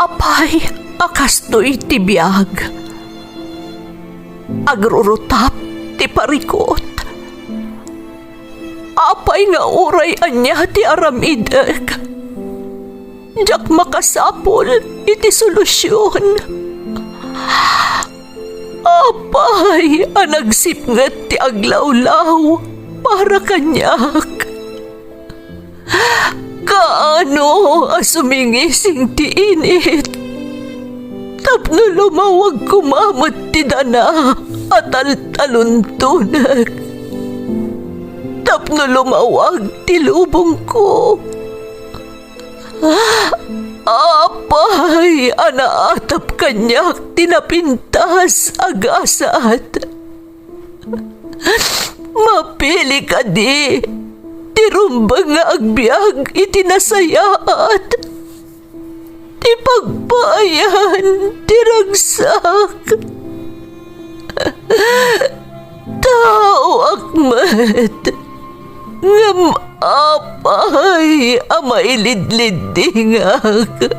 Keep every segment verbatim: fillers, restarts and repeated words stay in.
Apay a kastoy ti biag? Agrurutap ti parikut. Apay nga uray ania ti aramidek, diak makasapul iti solusion. Apay a nagsipnget ti aglawlaw para kaniak? Kaano a sumingising ti init tapno lumawag koma met ti dana a taltaluntonek, tapno lumawag ti lubongko? Apay a naatap kaniak ti napintas a gasat? Mapili kadi ti rumbeng nga agbiag iti nasayaat, ti pagpaayan ti ragsak? Taoak met, ngem apay a mailidliddingak?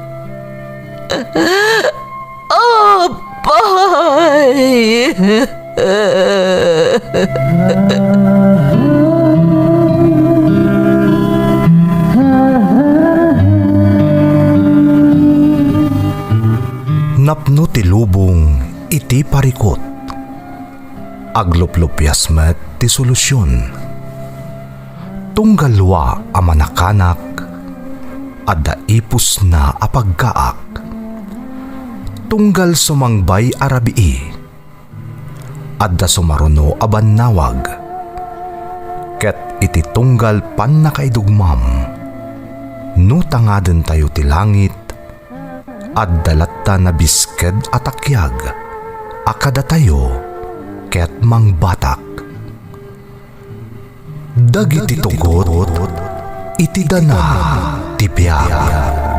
Apay! Napno ti lubong iti parikut. Agluplupias met ti solusion. Tunggal lua a manakanak, adda ipusna a pagkaak. Tunggal sumangbay a rabii, adda sumaruno a bannawag. Ket iti tunggal pannakaidugmam, no tangadentayo ti langit, adda latta nabisked a takiag a kadatayo ket mangbatak. Dagiti tugot iti dana ti biag.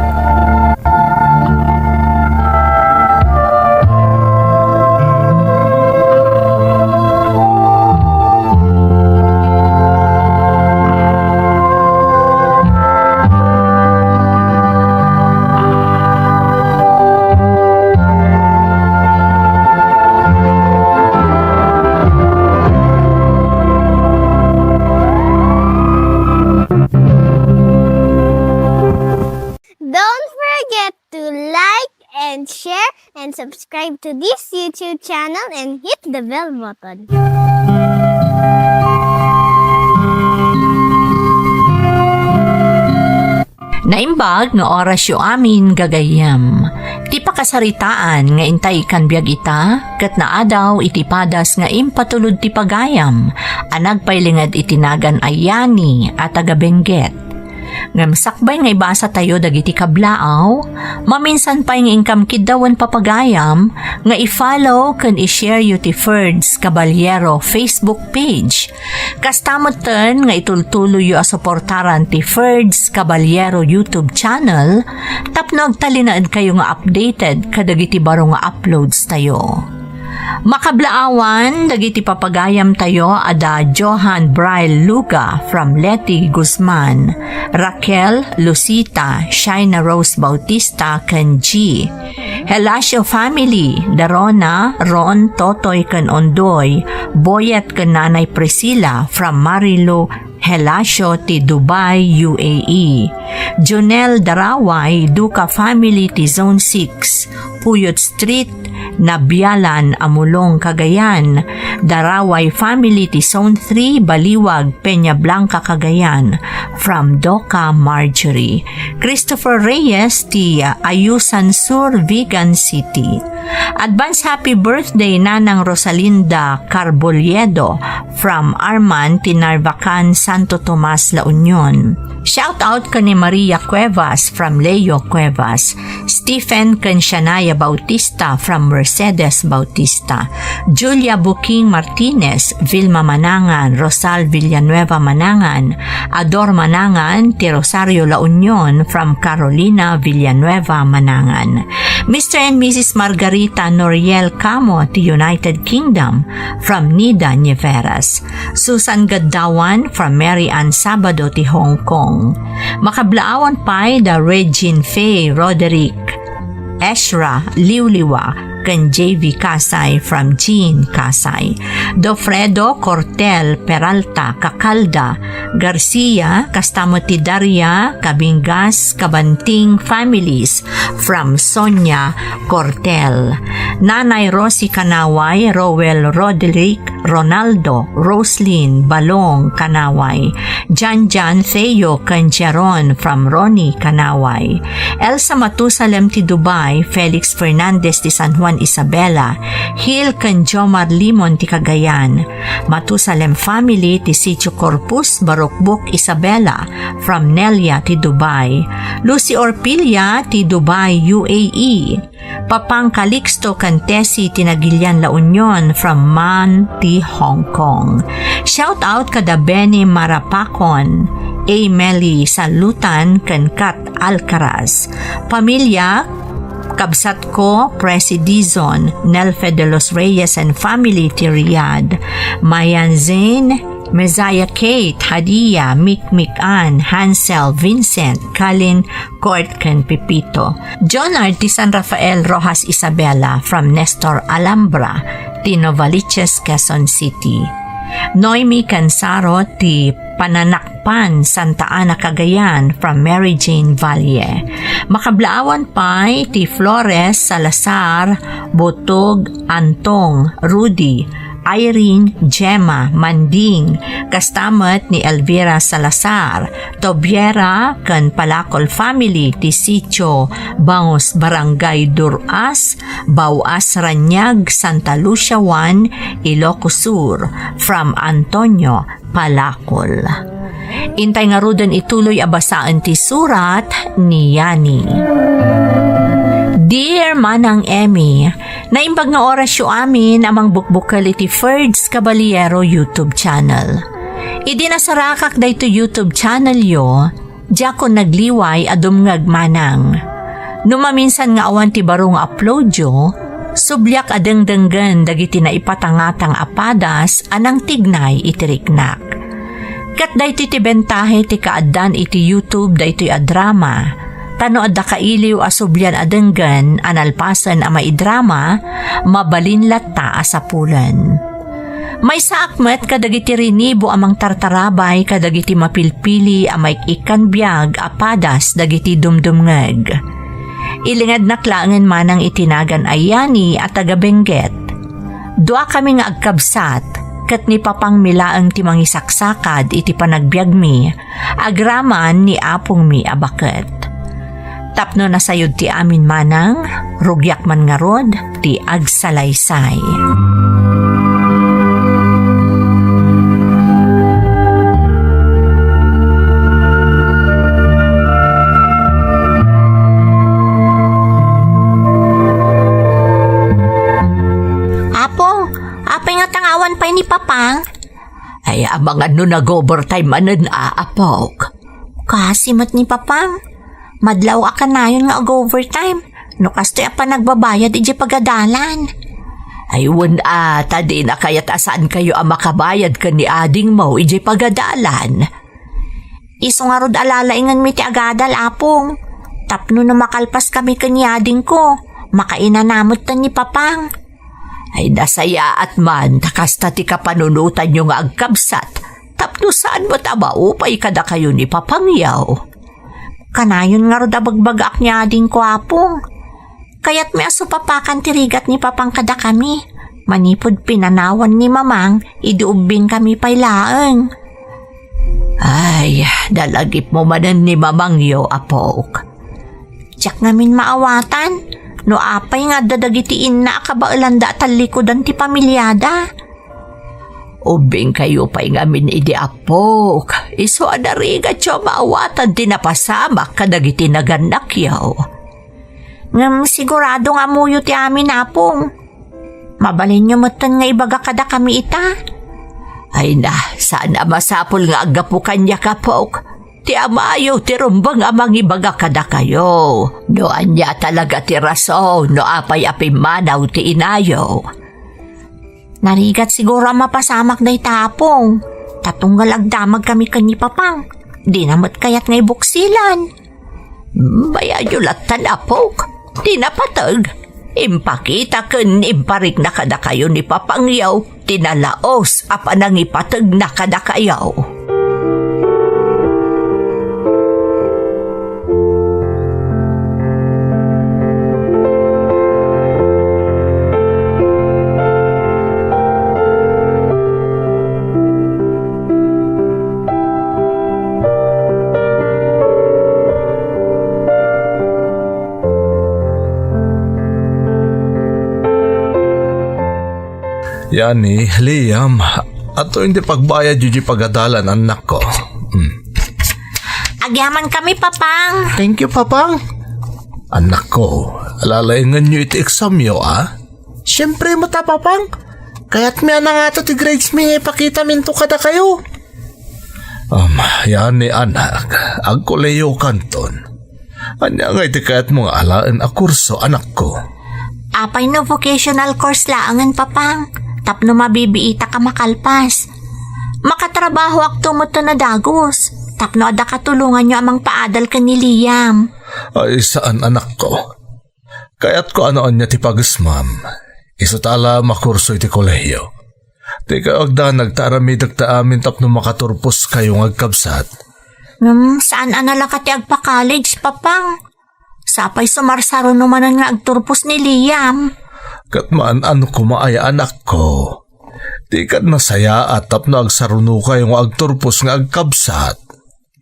Don't forget to like and share and subscribe to this YouTube channel and hit the bell button. Naimbag nga orasyo amin, gagayyem. Ti pakasaritaan nga intay ikkan biag ita, ket naadaw iti padas nga impatulod ti pagayam a nagpailinged iti nagan a Yani a taga-Benguet. Ngem sakbay nga ibasatayo dagiti kablaaw, maminsan pay nga inkam kiddawen papagayam nga i-follow ken i-share yo ti Ferds Caballero Facebook page. Kasta metten nga itultuloyyo a suportaran ti Ferds Caballero YouTube channel tapno agtalinaedkayo nga updated kadagiti baro nga uploads tayo. Makablaawan dagiti papagayamtayo a da Johan Braille Luga from Leti Guzman, Raquel, Lucita, Shaina Rose Bautista, ken G. Helacio family, da Rona, Ron, Totoy, ken Ondoy, Boyet, ken Nanay Priscilla from Marilo, Helacio ti Dubai, U A E. Jonel Daraway, Duca family ti Zone six, Puyot Street, Nabialan, Amulong, Cagayan. Daraway family ti Zone three, Baliwag, Peña Blanca, Cagayan. From Doca, Marjorie. Christopher Reyes ti Ayusan Sur, Vigan City. Advance happy birthday, Nanang Rosalinda Carboliedo, from Arman ti Narvacan, Santo Tomas, La Union. Shout out ken ni Maria Cuevas from Leo Cuevas, Stephen ken Shania Bautista from Mercedes Bautista, Julia Buking Martinez, Vilma Manangan, Rosal Villanueva Manangan, Ador Manangan ti Rosario, La Union from Carolina Villanueva Manangan. Mister and Missus Margarita Noriel Camo ti United Kingdom from Nida Nieveras. Susan Gaddawan from Mary Ann Sabado ti Hong Kong. Makablaawan pay da Regine Faye Roderick Ezra Liwliwa ken J V Kasay from Jean Kasay. Dofredo Cortel Peralta Cacalda Garcia, kasta met ti Daria Cabingas Cabanting families from Sonia Cortel. Nanay Rosie Kanaway, Roel Roderick, Ronaldo, Roslyn, Balong, Kanaway, Janjan, Theo, ken Jeron from Ronnie, Kanaway, Elsa Matusalem ti Dubai, Felix Fernandez ti San Juan, Isabela, Hil ken Jomar Limon ti Cagayan, Matusalem family ti Sitio Corpus, Barukbuk, Isabela, from Nelia ti Dubai, Lucy Orpilia ti Dubai, U A E, Papang Calixto ken Tessie ti Nagilian, La Union from Man ti Hong Kong. Shout out kada Benny Marapacon, A Meli Salutan ken Kat Alcaraz. Pamilya, kabsat ko, Presi Dizon, Nelfe de los Reyes and family ti Riyadh. Mayan Zain, Messiah Kate, Hadia, Mikmik Ann, Hansel, Vincent, Kalin, Court ken Pepito. Jonard ti San Rafael Rojas Isabela from Nestor Alhambra, ti Novaliches, Quezon City. Noemi ken Saro ti Pananakpan, Santa Ana, Cagayan from Mary Jane Valle. Makablaawan pay ti Flores, Salazar, Butog, Antong, Rudy, Irene, Gemma, Manding, kasta met ni Elvira Salazar, Tobiera, ken Palacol family ti Sitio Bangus, Barangay Duras, Bauas, Raniag, Santa Lucia one, Ilocos Sur, from Antonio, Palacol. Intay ngaruden ituloy a basaen ti surat ni Yani. Dear Manang Emmy, naimbag nga orasyo amin a mangbukbukel iti Ferds Caballero YouTube channel. Idi nasarakak daytoy YouTube channelyo, diakon nagliway a dumngeg manang. No maminsan nga awan ti baro nga uploadyo, subliak a dengdenggen dagiti naipatangatang a padas a nangtignay iti riknak. Ket daytoy ti bentahe ti kaaddan iti YouTube daytoy a drama, ta no adda kailiw a sublian a denggen a nalpasen a maidrama, mabalin latta a sapulen. Maysaak met kadagiti rinibo a mangtartarabay kadagiti mapilpili a maik-ikkan biag a padas dagiti dumdumngeg. Ilingednak laengen manang iti nagan a Yani a taga Benguet. Duakami nga agkabsat, ket ni papangmi laeng ti mangisaksakad iti panagbiagmi, agraman ni apongmi a baket. Tapno nasayod ti amin manang, rugiak man ngarud ti agsalaysay. Apo, apay nga tangawan pay ni Papang? Ay, amangan no nag-overtime manen a, apok. Kasi met ni Papang. Madlaw a kanayon nga ag-overtime. No kastoy a panagbabayad idiay pagadalan. Ay, wen a, ta dina kayat a saankayo a makabayad ken ni adingmo idiay pagadalan. Isu ngarud a lalaingenmi ti agadal, Apong. Tapno no makalpaskami ken ni adingko, makainanametten ni Papang. Ay, nasayaat man, ta kasta ti kapanunotanyo nga agkabsat, tapno saan met a maupay kadakayo ni Papangyo. Kanayon ngarud a bagbagaak ni adingko, Apong. Kayatmi a supapakan ti rigat ni Papang kadakami, manipud pinanawan ni Mamang idi ubbingkami pay laeng. Ay, dalagipmo manen ni Mamangyo, apok. Diak ngamin maawatan no apay nga adda dagiti inna a kabaelanda a tallikudan ti pamiliada. Ubbingkayo pay ngamin idi, apok. Isu a narigatyo a maawatan ti napasamak kadagiti nagannakyo. Ngem sigurado nga ammoyo ti amin, Apong. Mabalinyo metten nga ibaga kadakami ita. Ay na, saan a masapul nga aggapu kaniak, apok. Ti amayo ti rumbeng a mangibaga kadakayo no ania talaga ti rason no apay a pimmanaw ti inayo. Narigat siguro a mapasamak dayta, Apong. Ta tunggal agdamagkami ken ni Papang, dina met kayat nga ibuksilan. Hmm, bayayo lattan, apok. ti napateg, impakita ken imparikna kadakayo ni Papangyo ti nalaos a panangipategna kadakayo. Yani, Liam, adtoyen ti pagbayadyo diay pagadalan, annakko. Hmm. Agyamankami, Papang. Thank you, Papang. Annakko, lalainganyo iti examyo, a? Siempre met a, Papang. Kayatmi a nangato ti grades mi nga ipakitaminto kadakayo. Um, yani, anak, agkolehiyokanton. Ania ngay ti kayatmo nga alaen a kurso, anakko? Apay no vocational course laengen, Papang, tapno mabibiitak a makalpas. Makatrabahoakto metten a dagus, tapno adda katulonganyo a mangpaadal ken ni Liam. Ay, saan, anakko. Kayatko a no ania ti pagesmam, isu ta ala makurso iti kolehiyo. Dikayo agdanag ta aramidek ti amin tapno makaturposkayo nga agkabsat. Ngem saan a nalaka ti agpa-college, Papang. Sapay sumarsaruno manen nga agturpos ni Liam. Ket maan-ano koma aya, anakko. Dika nasayaat tapno agsarunokayo nga agturpos nga agkabsat.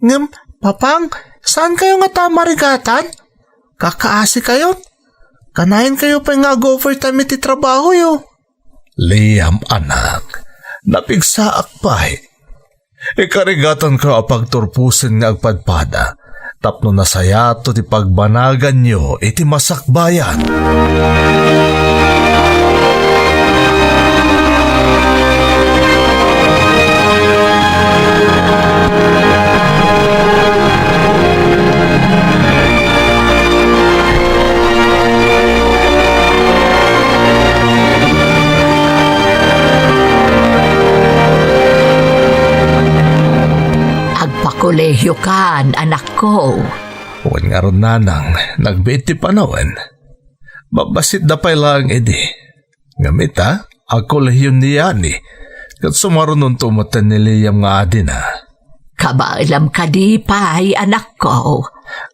Ngem, Papang, saankayo ngata a marigatan? Kakaasikayon? Kanayankayo pay nga ag-overtime iti trabahoyo. Liam, anak, napigsaak pay. Ikarigatankayo a pagturposen nga agpadpada, tapno nasayaato ti pagbanaganyo iti masakbayan. Agpakolehiyokan, anakko. Wen ngarud, nanang, nagbiit ti panawen. Babbasitda pay laeng idi. Ngem ita, agkolehiyon ni Yani, ket sumarunonto metten ni Liam nga adina. Kabaelam kadi pay, anakko?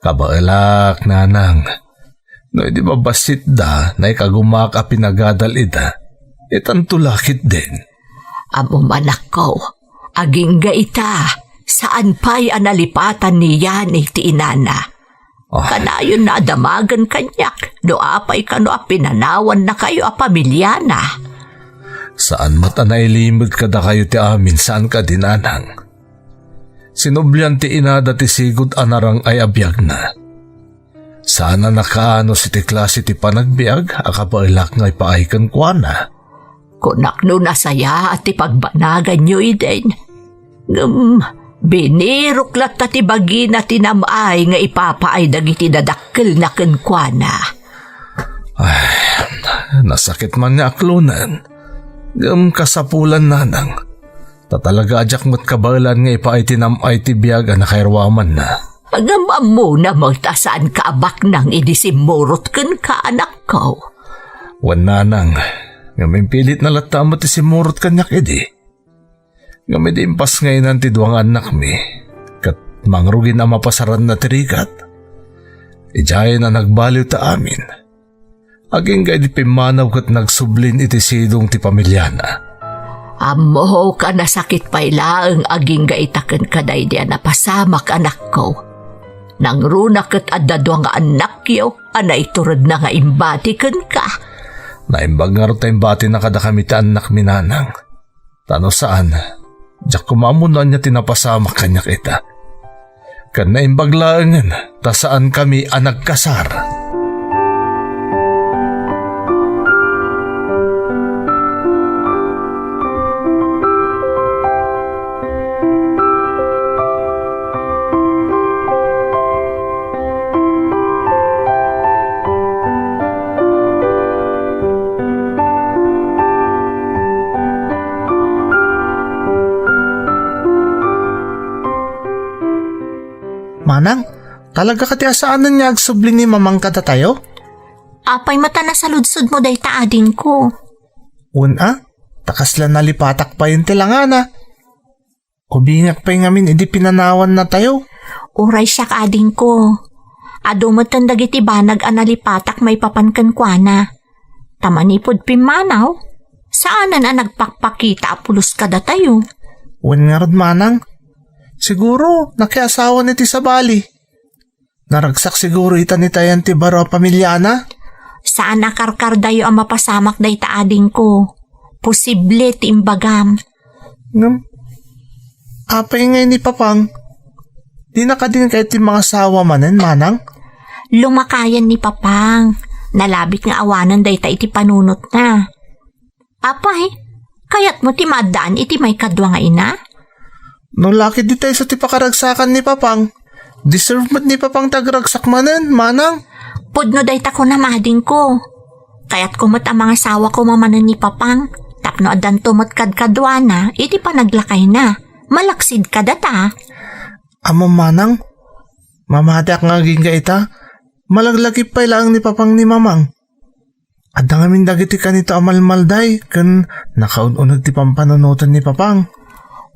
Kabaelak, nanang. No idi babbasitda, naikagumaak a pinagadal ida, itanto la ketdin. Ammom, anakko, agingga ita, saan pay a nalipatan ni Yani ti inana. Ah. Kanayon a damagen kaniak no apay kano a pinanawannakayo a pamiliana. Saan met a nailimed kadakayo ti amin, saan kadi, nanang? Sinublian ti inada ti sigud a narang-ay a biagna. Saan a nakaanus iti klase ti panagbiag a kabaelak nga ipaay kenkuana. Kunak no nasayaat ti pagbanaganyo idin. Ngem, binirok latta ti bagina ti nam-ay nga ipapaay dagiti dadakkelna kenkuana. Ay, nasakit man nga aklonen. Ngem kasapulan, nanang. Ta talaga a diak met kabaelan nga ipaay ti nam-ay ti biag a nakairuamanna. Ngem ammona met a saanka a baknang idi simmurot kenka, anakko. Wen, nanang, ngem impilitna latta met ti simmurot kaniak idi. Ngem idi impasngaynan ti dua nga annakmi, ket mangrugin a mapasaranna ti rigat, idiayen a nagbaliw ta amin. Agingga idi pimmanaw ket nagsublin iti sidong ti pamiliana. Ammok a nasakit pay laeng agingga ita ken kadaydi a napasamak, anakko. Nangruna ket adda dua nga annakyo a naituredna nga imbati kenka. Naimbag ngarud ta imbatina kadakami ti annakmi, nanang. Ta no saan, diak koma ammo no ania ti napasamak kaniak ita. Ken naimbag laengen ta saankami a nagkasar. Manang, talaga kadi a saanen nga agsubli ni Mamang kadatayo? Apay met a nasaludsodmo dayta, adingko? Wen a, ta kasla nalipatak payen ti langana. Ubingak pay ngamin idi pinanawannatayo. Uray siak, adingko. Adu metten dagiti banag a nalipatak maipapan kenkuana. Ta manipud pimmanaw, saanen a nagpakpakita a pulos kadatayo. Wen ngarud, manang, siguro nakiasawan iti sabali. Naragsak siguro ita ni Tayan ti baro a pamiliana? Saan a karkardayo a mapasamak dayta, adingko. Posible ti imbagam. Ngem, apay ngay ni Papang? Dina kadi ngay ti mangasawa manen, manang? Lumakayan ni Papang. Nalabit nga awanen dayta iti panunotna. Apay, kayatmo ti maaddaan iti maikadua nga ina? No la ket dita isu ti pakaragsakan ni Papang, deserve met ni Papang ti agragsak manen, manang. Pudno dayta kunam, adingko. Kayatko met a mangasawa koma manen ni Papang, tapno addanto met kadkaduana iti panaglakayna, malaksid kadata. Ammom, manang, mamatiak nga agingga ita, malaglagip pay laeng ni Papang ni Mamang. Adda ngamin dagiti kanito a malmalday ken nakaun-uneg ti pampanunoten ni Papang.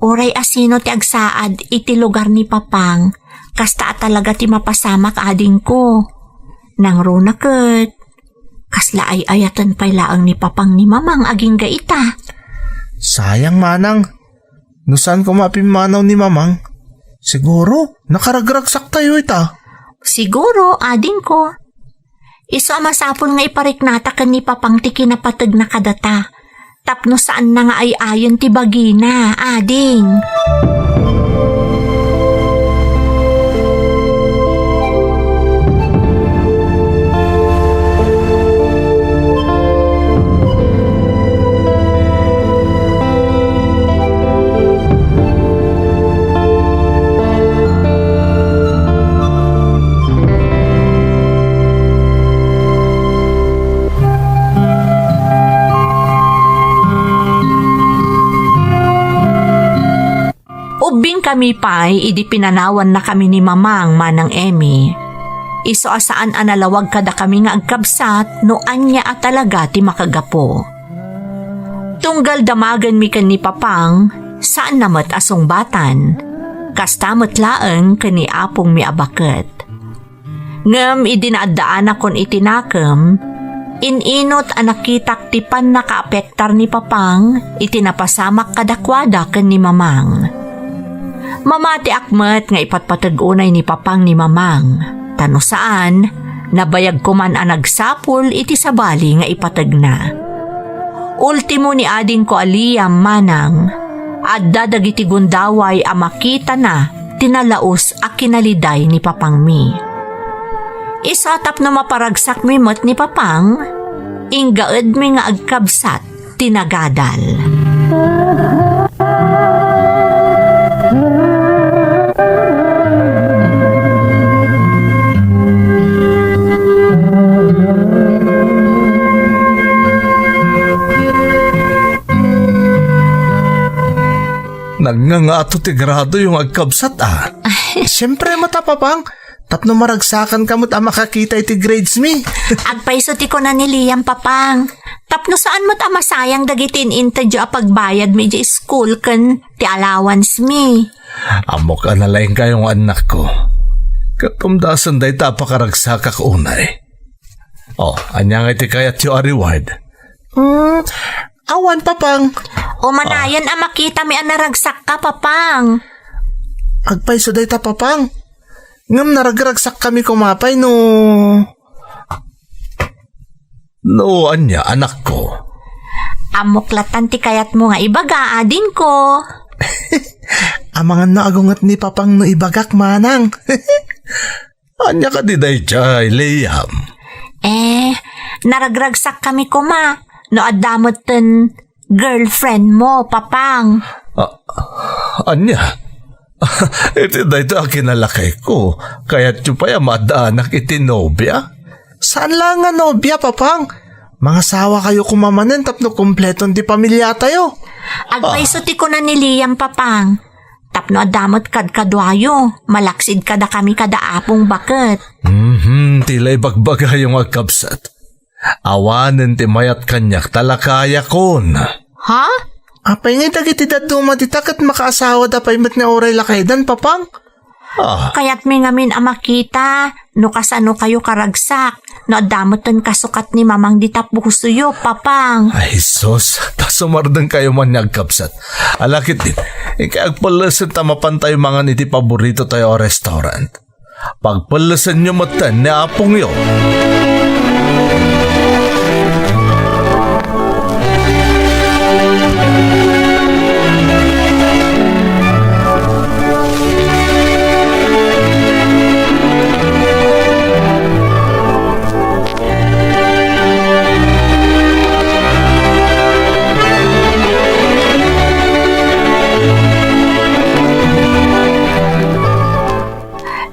Uray a sino ti agsaad iti lugar ni Papang, kasta a talaga ti mapasamak, adingko. Nangruna ket, kasla ay-ayaten pay laeng ni Papang ni Mamang agingga ita. Sayang, manang. No saan koma a pimmanaw ni Mamang, siguro, nakaragragsaktayo ita. Siguro, adingko. Isu a masapul nga ipariknata ken ni Papang ti kinapategna kadata, tapno saanna nga ay-ayen ti bagina, ading. Ubbingkami pay idi pinanawannakami ni Mamang, Manang Emmy. Isu a saan a nalawag kadakami nga agkabsat no ania a talaga ti makagapu. Tunggal damagenmi ken ni Papang, saanna met a sungbatan. Kasta met laeng ken ni apongmi a baket. Ngem idi naaddaanakon iti nakem, in-inut a nakitak ti pannakaapektar ni Papang iti napasamak kadakuada ken ni Mamang. Mamatiak met nga ipatpateg unay ni Papang ni Mamang, ta no saan, nabayag koman a nagsapul iti sabali nga ipategna. Ultimo ni adingko a Liam, manang, adda dagiti gundaway a makitana ti nalaus a kinaliday ni Papangmi. Isu a tapno maparagsakmi met ni Papang, inggaedmi nga agkabsat ti nagadal. Nagngangato ti gradoyo nga agkabsat, a. Siempre met a, Papang, tapno maragsakanka met a makakita iti gradesmi. Agpayso ti kuna ni Liam, Papang. Tapno saan met a masayang dagiti in-intedyo a pagbayadmi idiay school ken ti allowancemi. Ammok a nalaingkayo nga annakko. Ket umdasen dayta a pakaragsakak unay. Oh, ania ngay ti kayatyo a reward? Hmm, awan, Papang. Umanayon a makitami a naragsakka, Papang. Agpayso dayta, Papang. Ngem naragragsakkami koma pay no, no ania, anakko? Ammok lattan ti kayatmo nga ibaga, adingko. Amangan no agunget ni Papang no ibagak, manang. Ania kadi daydiay, Liam? Eh, naragragsakkami koma no adda metten girlfriendmo, Papang. Ah, ania? Iti daytoy a kinalakayko, kayatyo pay a maaddaanak iti nobia? Saan la nga nobia, Papang? Mangasawakayo koma manen tapno kompleton ti pamiliatayo. Agpayso ti kuna ni Liam, Papang. Tapno adda met kadkaduayo, malaksid kadakami kada apong baket. Mhm, ti la ibagbagayo nga agkabsat. Awanen ti mayat kaniak ta lakayakon. Ha? Apay ngay dagiti dadduma dita ket makaasawada pay met nga uray lakaydan, Papang? Ah. Kayatmi ngamin a makita no kasano kayo karagsak, no adda metten kasukat ni Mamang dita pusoyo, Papang. Ay, sus, ta sumardeng kayo man nga agkabsat. Ala ketdin, inkay agpellesen ta mapantayo mangan iti paborito tayo a restaurant. Pagpellesenyo metten ni apongyo.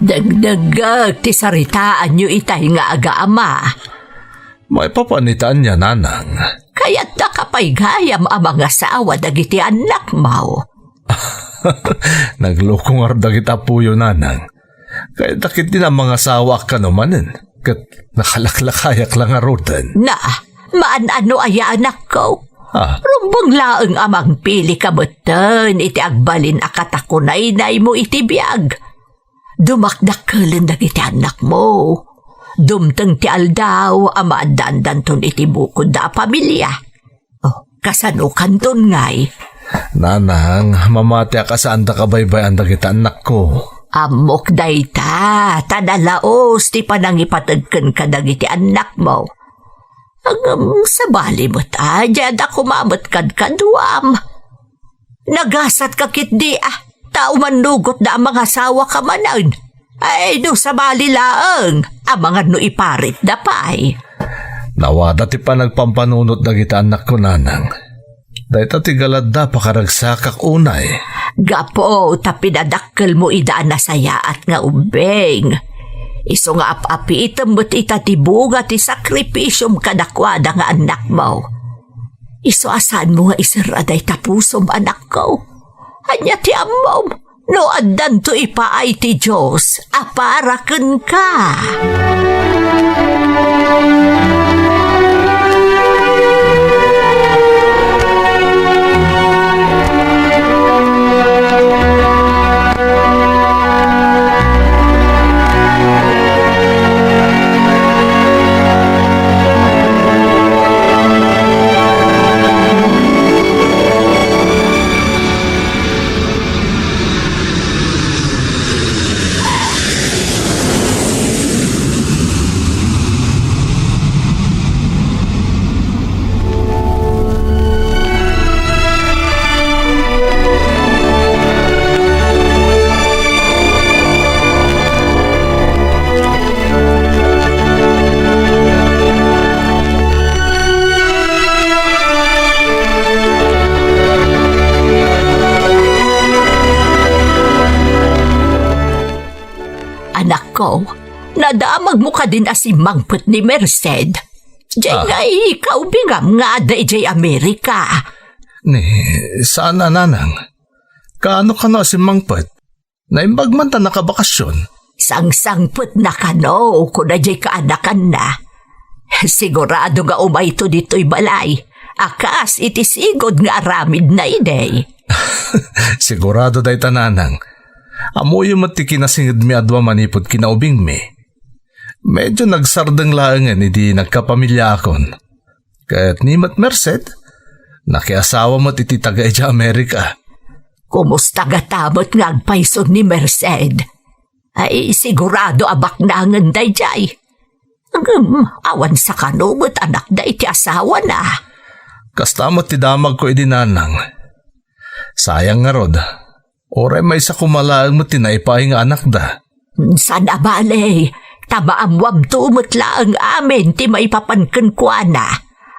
Dagdagak ti saritaanyo itay nga aga-ama. Maipapan ita ania, Nanang? Kayatdaka pay gayam a mangasawa dagiti annakmo. Nagluko ngarud dagiti apoyo, Nanang. Kayatda ketdin a mangasawaak kano manen, ket nakalaklakayak la ngaruden. Na, maan-ano aya, anakko? Ah. Rumbeng laeng a mangpilika metten iti agbalin a katakunaynaymo iti biag. Dumakdakkelen dagiti annakmo. Dumteng ti aldaw a maaddaandanton iti bukodda a pamilia. Oh, kasanokanton ngay? Nanang, mamatiak a saanda kabaybay-an dagiti annakko. Ammok dayta, ta nalaos ti panangipateg kenka dagiti annakmo. Ngem sabali met a, diada koma met kadkaduam. Nagasatka ketdi a, ta umannugotda a mangasawaka manen. Ay, no sabali laeng, amangan no iparitda pay. Nawada ti panagpampanunot dagiti annakko, Nanang. Dayta ti galadda pakaragsakak unay. Gapu ta pinadakkelmo ida a nasayaat nga ubbing. Isu nga ap-apitem met ita ti bunga ti sakripisiom kadakuada nga annakmo. Isu a saanmo nga iser-a dayta pusom, anakko. Ania ti ammom no addanto ipaay ti Dios a para kenka? Anakko, nadamagmo kadin a simmangpet ni Merced? Diay Ah. nga ikaubingam nga adda idiay Amerika. Ni, saan a, Nanang? Kaano kano a simmangpet? Naimbag man ta nakabakasyon. Sangsangpetna kano, kuna diay kaanakanna. Sigurado nga umayto ditoy balay, a kas iti sigud nga aramidna idi. Sigurado dayta, Nanang. Ammoyo met ti kinasingedmi a dua manipud kinaubingmi. Medyo nagsardeng laengen idi nagkapamiliaakon. Ket ni met Merced, nakiasawa met iti taga idiay Amerika. Kumusta gata met nga agpayson ni Merced? Ay, sigurado a baknangen daydiay. Ngem, awan sa kano met anakda iti asawana. Kasta met ti damagko idi, Nanang. Sayang ngarud, uray maysa koma laeng met ti naipaay nga anakda. Saan a bale, ta maammoamto met laeng amin ti maipapan kenkuana.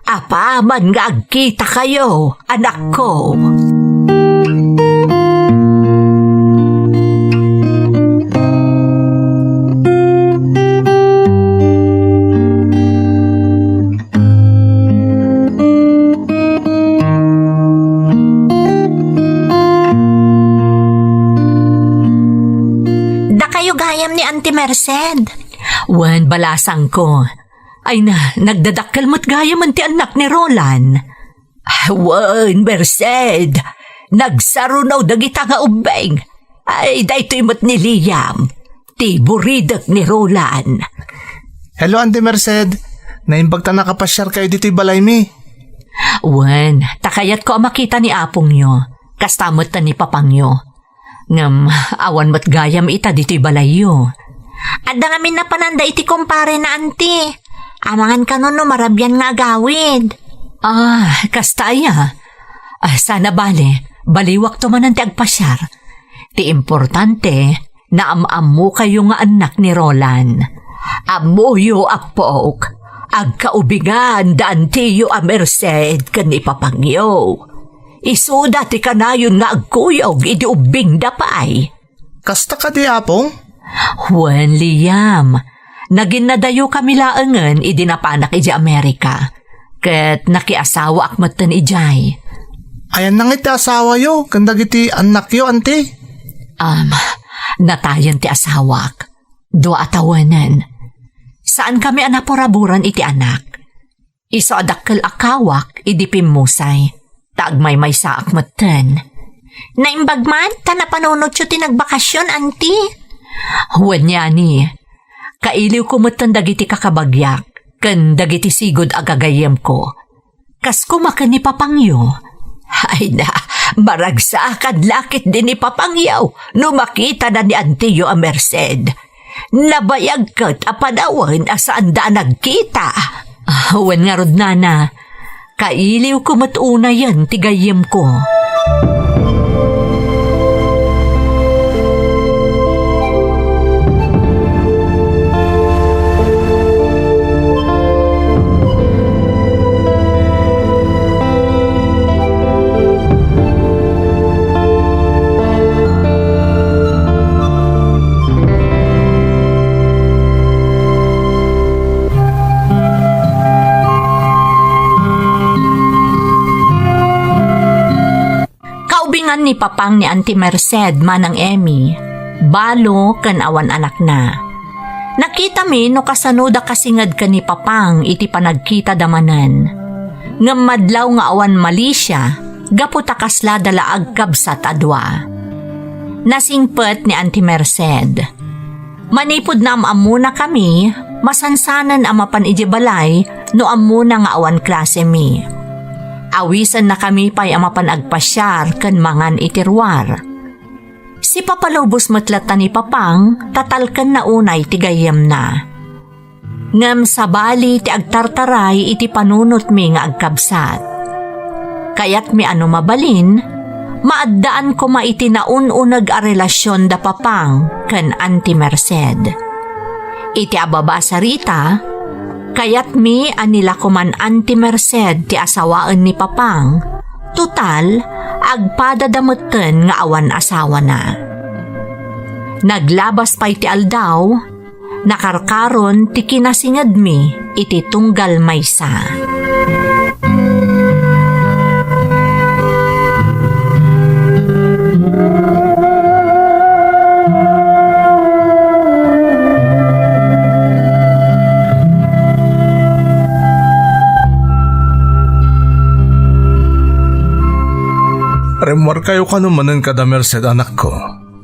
Apaman nga agkitakayo, anakko. Dakayo gayam ni Auntie Merced? Wen, balasangko. Ay na, nagdadakkel met gayamen ti annak ni Roland. Wen, Merced, nagsaruno dagita nga ubbing. Ay, daytoy met ni Liam, ti buridek ni Roland. Hello, Auntie Merced. Naimbag ta nakapasiarkayo ditoy balaymi. Wen, ta kayatko a makita ni apongyo. Kasta met ta ni papangyo. Ngem awan met gayam ita ditoy balayyo. Adda ngamin napananda iti kumparena, anti. Amangan kano no marabian nga agawid. Ah, kasta aya. Ah, sana bale, baliwakto manen ti agpasiar. Ti importante, naam-ammokayo nga annak ni Roland. Ammoyo, appok, agkaubingan da antiyo a Merced ken ni papangyo. Isuda ti kanayon nga agkuyog idi ubbingda pay. Kasta kadi, Apong? Wen, Liam. Naginnadayokami laengen idi napanak idiay Amerika. Ket nakiasawaak metten idiay. Ayanna ngay ti asawayo ken dagiti annakyo, anti? Am, natayen ti asawak. Dua a tawenen. Saankami a napuraburan iti anak. Isu a dakkel a kawak idi pimmusay, ta agmaymaysaak metten. Naimbag man ta napanunotyo ti nagbakasion, anti? Wen, yani, kailiwko metten dagiti kakabagiak ken dagiti sigud a gagayyemko. Kas koma ken ni papangyo. Ay na, maragsakan la ketdi ni papangyo no makitana ni antiyo a Merced. Nabayag ket a panawen a saanda a nagkita. Ah, wen ngarud, nana, kailiwko met unayen ti gayyemko. Kaubingan ni Papang ni Auntie Merced, Manang Emmy, balo ken awan anakna. Nakitami no kasano da kasinged ken ni Papang iti panagkitada manen. Ngem madlaw nga awan malisia, gapu ta kasla da la agkabsat a dua. Nasingpet ni Auntie Merced. Manipud naam-ammona kami, masansanen a mapan idiay balay no ammona nga awan klasemi. Awisennakami pay a mapan agpasiar ken mangan iti ruar. Sipapalubos met latta ni Papang, ta talkenna unay ti gayyemna. Ngem sabali ti agtartaray iti panunotmi nga agkabsat. Kayatmi a no mabalin, maaddaan koma iti naun-uneg a relasion da Papang ken Auntie Merced. Iti ababa a sarita, kayatmi a ni la koman Auntie Merced ti asawaen ni Papang, total, agpadada metten nga awan asawana. Naglabas pay ti aldaw, nakarkaron ti kinasingedmi iti tunggal maysa. Rimmuarkayo kano manen kada Merced, anakko.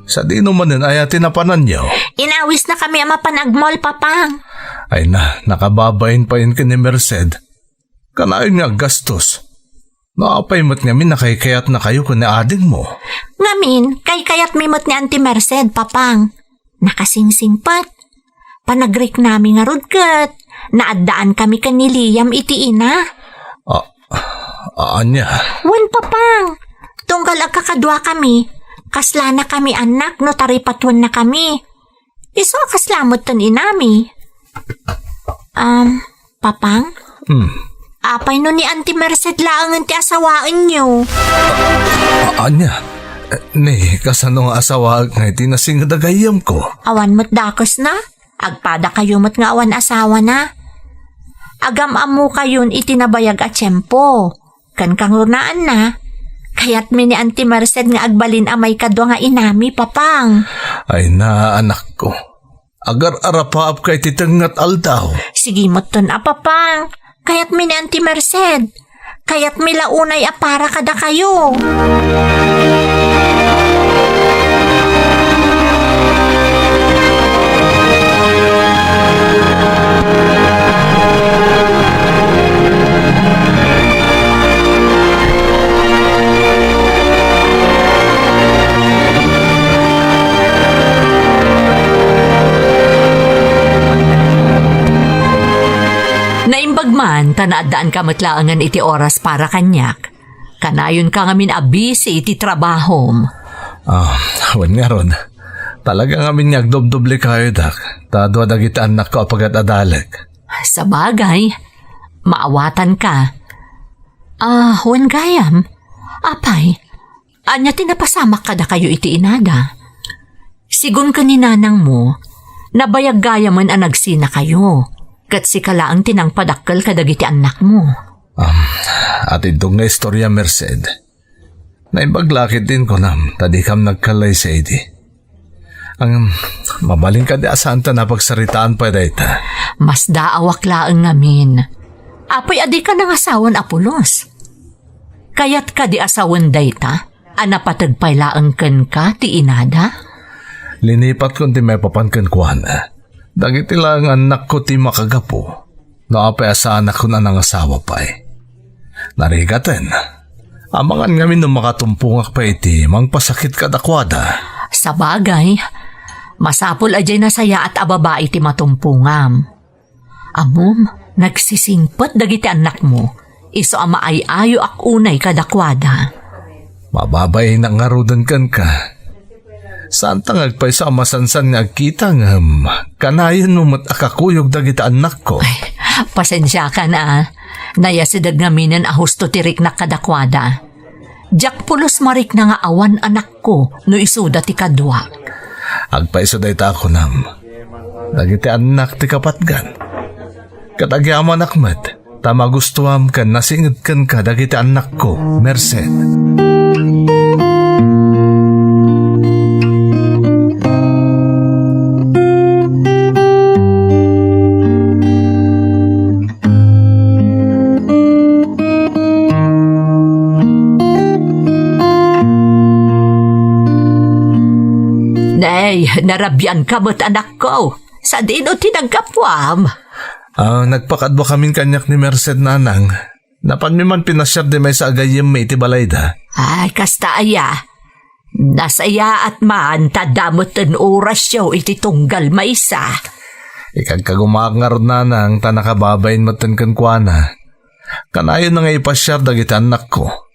Sadino manen aya ti napananyo? Inawisnakami a mapan agmall, Papang. Ay na, nakababain payen ken ni Merced. Kanayon nga aggastos. No apay met ngamin a kaykayatnakayo ken ni adingmo? Ngamin, kaykayatmi met ni Auntie Merced, Papang. Nakasingsingpet. Panagriknami ngarud ket naaddaankami ken ni Liam iti ina. A-, a-, ania? Wen, Papang. Tunggal agkakaduakami, kaslanakami annak no taripatuennakami. Isu a kasla metten inami. Um, Papang? Hmm. Apay no ni Auntie Merced laengen ti asawaenyo? A-, ania? Ni, kasano nga asawaek nga iti nasinged a gayyemko? Awan met dakesna. Agpadakayo met nga awan asawana. Agam-ammokayon iti nabayag a tiempo. Ken kangrunaan, kayatmi ni Auntie Merced nga agbalin a maikadua nga inami, Papang. Ay na, anakko. Agar-arapaapka iti tengnga nga aldaw. Sige metten a, Papa. Kayatmi ni Auntie Merced. Kayatmi la unay a para kadakayo. Naimbag man ta naaddaanka met laengen iti oras para kaniak. Kanayonka ngamin a busy iti trabahom. Ah, wen ngarud. Talaga ngamin nga agdubdubli kayo, Dak. Ta dua dagiti annakko a pagad-adalek. Sabagay, maawatanka. Ah, wen gayam. Apay, ania ti napasamak kadakayo iti inada? Sigun ken ni nanangmo, nabayag gayamen a nagsinakayo, ket sika laeng ti nangpadakkel kadagiti annakmo. Um, atiddog nga istorya, Merced. Naimbag la ketdin kunam, ta dikam nagkallaysa idi. Ang mabalin kadi a saan ta napagsaritaan pay dayta? Masdaawak laeng ngamin. Apay a dika nangasawan a pulos? Kayat kadi a sawen dayta a napateg pay laeng kenka ti inada? Linipatkon ti maipapan kenkuana. Dagiti laeng annakko ti makagapu no apay a saanakon a nangasawa pay. Narigaten, amangan ngamin no makatumpongak pay iti mangpasakit kadakuada. Sabagay, masapul a diay nasayaat a babai ti matumpongam. Ammom, nagsisingpet dagiti annakmo, isu a maay-ayoak unay kadakuada. Mababainak ngaruden kenka. Saanta nga agpayso a masansan nga agkita ngem kanayonmo met a kakuyog dagiti annakko. Ay, pasensiakan a. Nayasideg ngaminen a husto ti riknak kadakuada. Diak pulos marikna nga awan anakko no isuda ti kaduak. Agpayso dayta a kunam. Dagiti annak ti kapatgan. Ket agyamanak met ta magustuam ken nasinged kenka dagiti annakko, Merced. Nay, narabianka met, anakko. Sadino ti naggapuam? Ah, nagpakadua kamin kaniak ni Merced, nanang. Napanmi man pinasiar di maysa a gayyemmi iti balayda. Ay, kasta aya. Nasayaat man ta adda metten orasyo iti tunggal maysa. Ikagkagumaak ngarud, nanang, ta nakababain metten kenkuana. Kanayonna nga ipasiar dagiti annakko.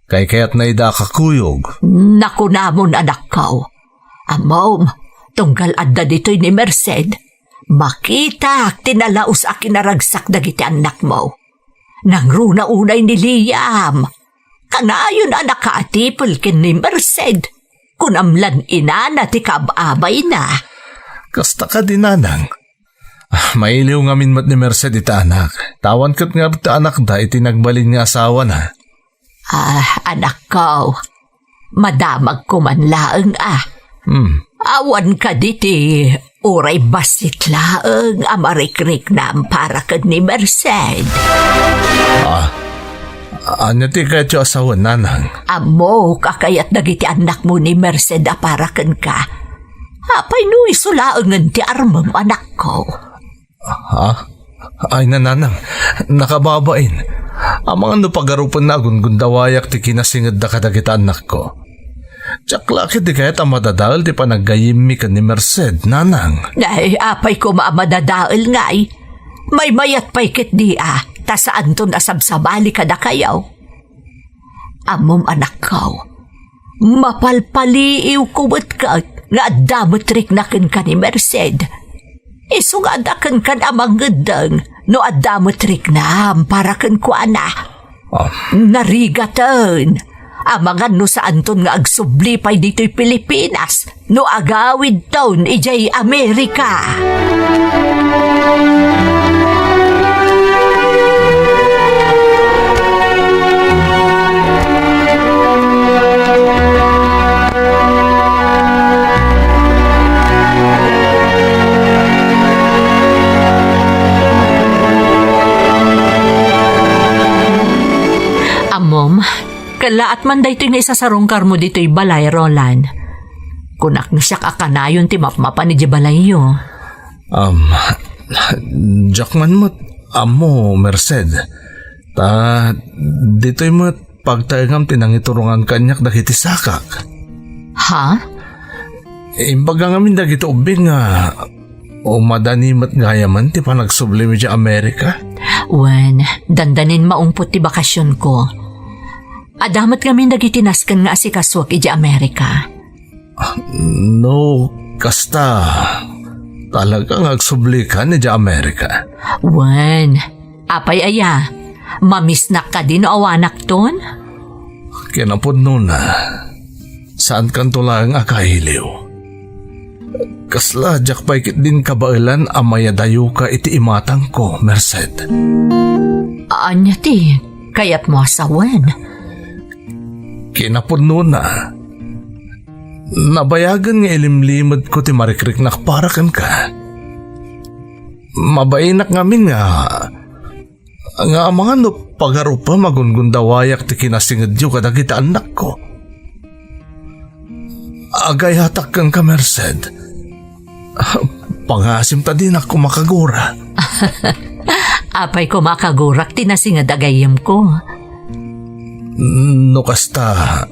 Kaykayatna ida a kakuyog. Nakunamon, anakko. Ammom, tunggal adda ditoy ni Merced, makitak ti nalaus a kinaragsak dagiti annakmo. Nangruna unay ni Liam. Kanayon a nakaatipel ken ni Merced. Kunam lan inana ti kaab-abayna. Kasta kadi, nanang? Ah, mailiw ngamin met ni Merced iti anak. Awan ket ngarud ti anakda iti nagbalin nga asawana. Ah, anakko, madamagko man laeng a. Hmm. Awan kadi ti uray bassit laeng a marikriknam para ken ni Merced? Ah, ania ti kayatyo a sawen, nanang? Ammok a kayat dagiti annakmo ni Merced a para kenka. Apay no isu laengen ti armem, anakko? Ha? Ay, nanang, nakababain. Amangan no pagarupenna a gungundawayak ti kinasingedda kadagiti annakko. Diak la ketdi kayat a madadael ti panaggayyemmi ken ni Merced, nanang. Ay, apay koma a madadael ngay? Maymayat pay ketdi a, ta saanton a sabsabali kadakayo. Ammom, anakko, mapalpaliiwko met ket nga adda met rikna kenka ni Merced. Isu nga adda kenkan a mangeddeng no adda met riknam para kenkuana. Ah. Narigaten, amangan no saanton nga agsubli pay ditoy Pilipinas no agawidton idiay Amerika. Kallaat man daytoy nga isasarungkarmo ditoy balay, Roland. Kunak no siak a kanayon ti mapmapan idiay balayyo. Um, diak man met ammo, Merced. Ta, ditoy met pagtaengam ti nangiturongan kaniak dagiti sakak. Ha? Imbaga ngamin dagiti ubbing nga umadani met gayamen ti panagsublim idiay Amerika. Wen, dandanin maungpot ti bakasionko. Adda met ngamin dagiti nasken nga asikasuak idiay Amerika. No kasta, talaga nga agsublikan idiay Amerika? Wen, apay aya? Mamisnak kadi no awanakton? Kinapudnona, saankanto laeng a kailiw. Kasla diak pay ketdin kabaelan a mayadayoka iti imatangko, Merced. Ania ti kayatmo a sawen? Kinapudnona, nabayagen nga ilimlimedko ti marikriknak para kenka. Mabainak ngamin nga, nga amangan no pagarupem a gungundawayak ti kinasingedyo kadagiti annakko. Agayatak kenka, Merced. Pangasim ta dinak koma kagura. Apay koma a kagurak ti nasinged a gayyemko? No kasta,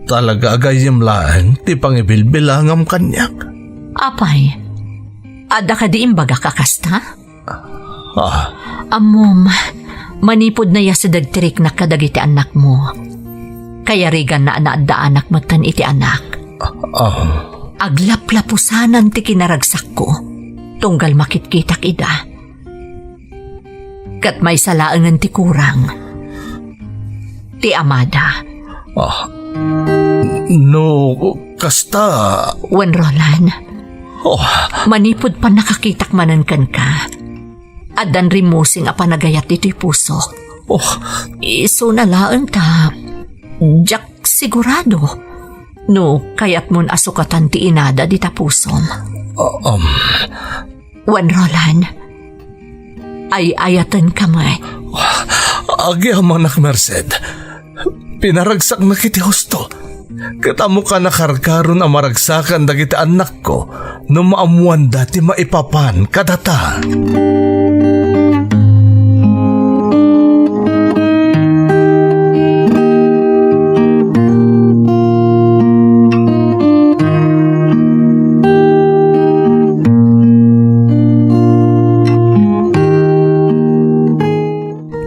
talaga a gayyem laeng ti pangibilbilangam kaniak. Apay, adda kadi imbagak a kasta? Ah. Ammom, manipud nayasedeg ti riknak kadagiti annakmo, kayariganna a naaddaanak metten iti anak. Ah. Aglaplapusanan ti kinaragsakko, tunggal makitkitak ida. Ket maysa laengen ti kurang, ti amada. Ah, no kasta. Wen, Roland. Oh. Manipud pannakakitak manen kenka, addan rimmusing a panagayat ditoy pusok. Oh. Isuna laeng ta, diak sigurado no kayatmon a sukatan ti inada dita pusom. Ah, um. Wen, Roland, ay-ayatenka met. Agyamanak, Merced. Pinaragsaknak iti husto. Ket ammoka a karkaron a maragsakan dagiti annakko no maammoanda ti maipapan kadata.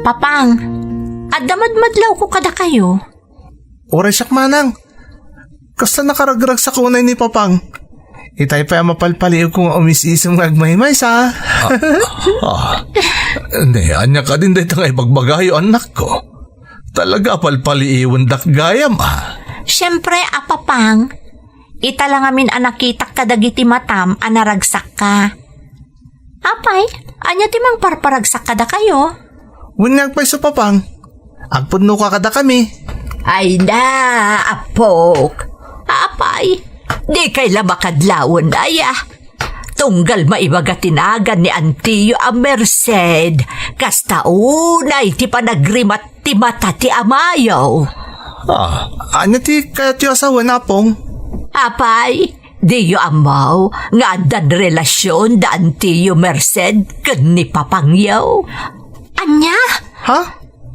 Papang, adda madmadlawko kadakayo. Uray siak manang. Kasta nakaragragsak unay ni Papang. Itay pay a mapalpaliiwko nga umis-isem nga agmaymaysa. Ah, ah. Ne, ania kadin dayta nga ibagbagayo, annakko? Talaga a palpaliiwendak gayam, a. Siempre, a Papang. Ita la ngamin a nakitak kadagiti matam a naragsakka. Apay, ania ti mangparparagsak kadakayo? Wen nga agpayso, Papang. Agpudnoka kadakami. Ay na, apok. Apay, dikay la makadlawen, aya. Tunggal maibaga ti nagan ni antiyo a Merced, kasta unay ti panagrimat ti mata ti amayo. Ah, ania ti kayatyo a sawen, Apong? Apay, diyo ammo nga addan relasion da antiyo Merced ken ni Papangyo? Ania? Ha?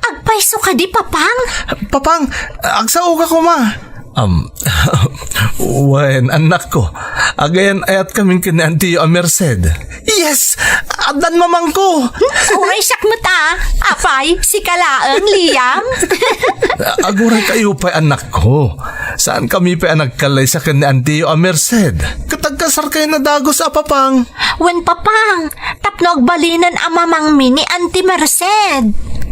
Agpayso kadi, Papang? Papang, agsaoka koma. Um, wen, annakko, agayan-ayatkamin ken ni antiyo a Merced. Yes! Addan mamangko! Uray siak met a. Apay, sika laeng, Liam? Aguraykayo pay, annakko. Saankami pay a nagkallaysa ken ni antiyo a Merced. Ket agkasarkayon a dagus a, Papang. Wen, Papang, tapno agbalinen a mamangmi ni Anti Merced.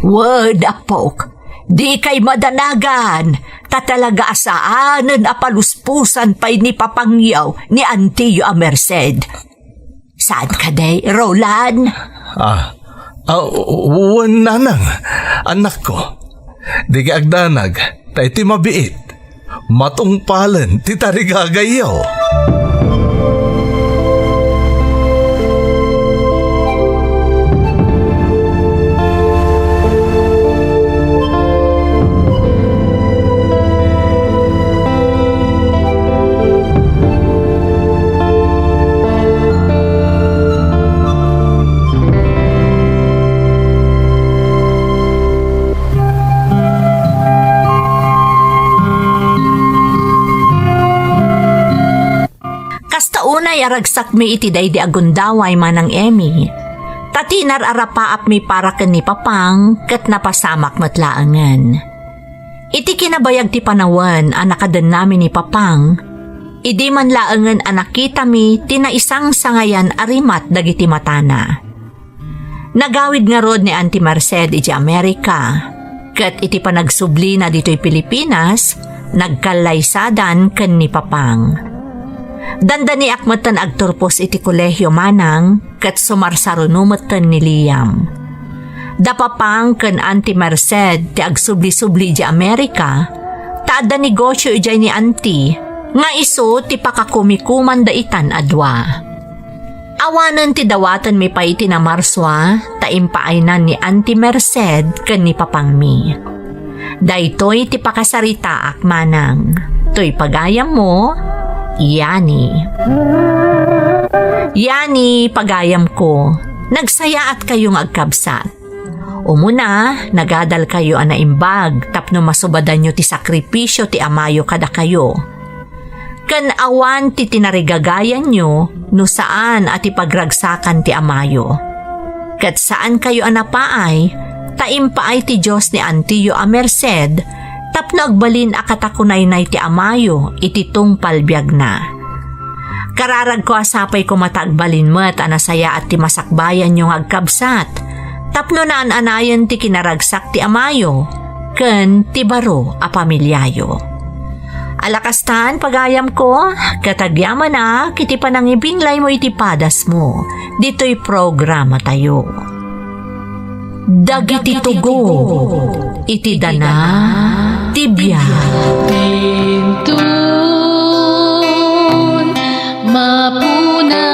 Wen, apok, dikay madanagan, ta talaga a saanen a paluspusan pay ni Papangyo ni antiyo a Merced. Saan kadi, Roland? Ah, ah, wen, nanang, annakko. Dikay agdanag, ta iti mabiit, matungpalen ti tarigagayyo. Naragsakmi iti daydi a gundaway, Manang Emmy. Ta ti inar-arapaapmi para ken ni Papang ket napasamak met laengen. Iti kinabayag ti panawen a nakadennami ni Papang, idi man laengen a nakitami ti naisangsangayan a rimat dagiti matana. Nagawid ngarud ni Auntie Merced idiay Amerika, ket iti panagsublina ditoy Pilipinas, nagkallaysadan ken ni Papang. Dandaniak metten agturpos iti kolehio, Manang, ket sumarsaruno metten ni Liam. Da Papang ken Auntie Merced ti agsubli-subli idiay Amerika, ta adda negosio idiay ni Auntie, nga isu ti pakakumikumanda itan a dua. Awanen ti dawatenmi pay iti Namarsua, ta impaaynan ni Auntie Merced ken ni Papangmi. Daytoy ti pakasaritaak, Manang. Toy pagayammo, Yani. Yani, pagayamko, nagsayaatkayo nga agkabsat. Umuna, nagadalkayo a naimbag tapno masubadanyo ti sakripisio ti amayo kadakayo. Ken awan ti tinarigagayanyo no saan a ti pagragsakan ti amayo. Ket saankayo a napaay, ta impaay ti Dios ni antiyo a Merced tapno agbalin a katakunaynay ti amayo iti tungpal biagna. Kararagko a sapay koma ta agbalin met a nasayaat ti masakbayanyo nga agkabsat, tapno naan-anayen ti kinaragsak ti amayo ken ti baro a pamiliayo. Ala kastan, pagayamko, ket agyamanak iti panangibinglaymo iti padasmo ditoy programatayo. Dagiti tugot iti dana ti biag. Pintun, mapuna.